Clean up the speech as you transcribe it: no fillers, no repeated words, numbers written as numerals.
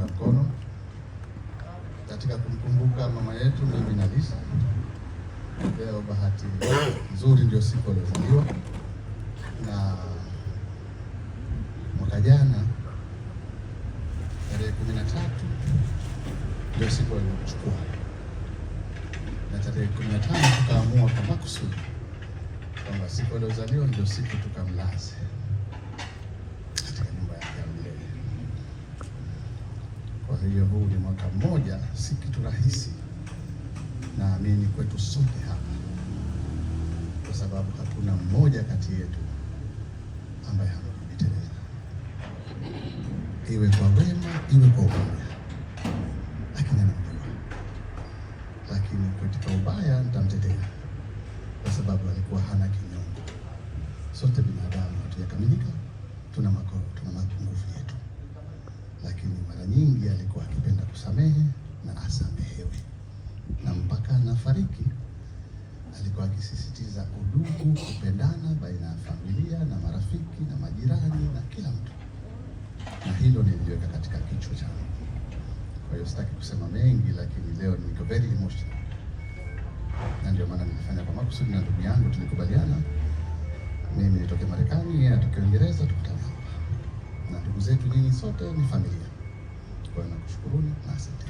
Kutuunga mkono katika kumkumbuka mama yetu, mimi na Lisa. Leo bahati nzuri ndio siku aliyozaliwa, na mwaka jana tarehe 13 ndio siku aliyochukua, na tarehe 15 tukaamua kwa makusudi kwamba siku aliyozaliwa ndio siku tukamlaze katika nyumba yake ya milele. Kwa hiyo huu ni mwaka mmoja, si kitu rahisi, naamini kwetu sote hapa, kwa sababu hakuna mmoja kati yetu ambaye hamjui Tereza, iwe kwa wema, iwe kwa ubaya, lakini anamjua. Lakini katika ubaya nitamtetea, kwa sababu alikuwa hana kinyongo. Sote binadamu hatujakamilika, tuna mapungufu yetu, lakini mara nyingi alikuwa akipenda kusamehe na asamehewe, na mpaka anafariki alikuwa akisisitiza udugu, kupendana baina ya familia na marafiki na majirani na kila mtu, na hilo niliweka katika kichwa changu. Kwa hiyo sitaki kusema mengi, lakini leo niko very emotional, na ndio maana nilifanya kwa makusudi na ndugu yangu tulikubaliana, mimi nitoke Marekani, yeye atoke Uingereza, tukutane hapa na ndugu zetu, nyinyi sote ni familia. Kwa hiyo nakushukuruni na asante.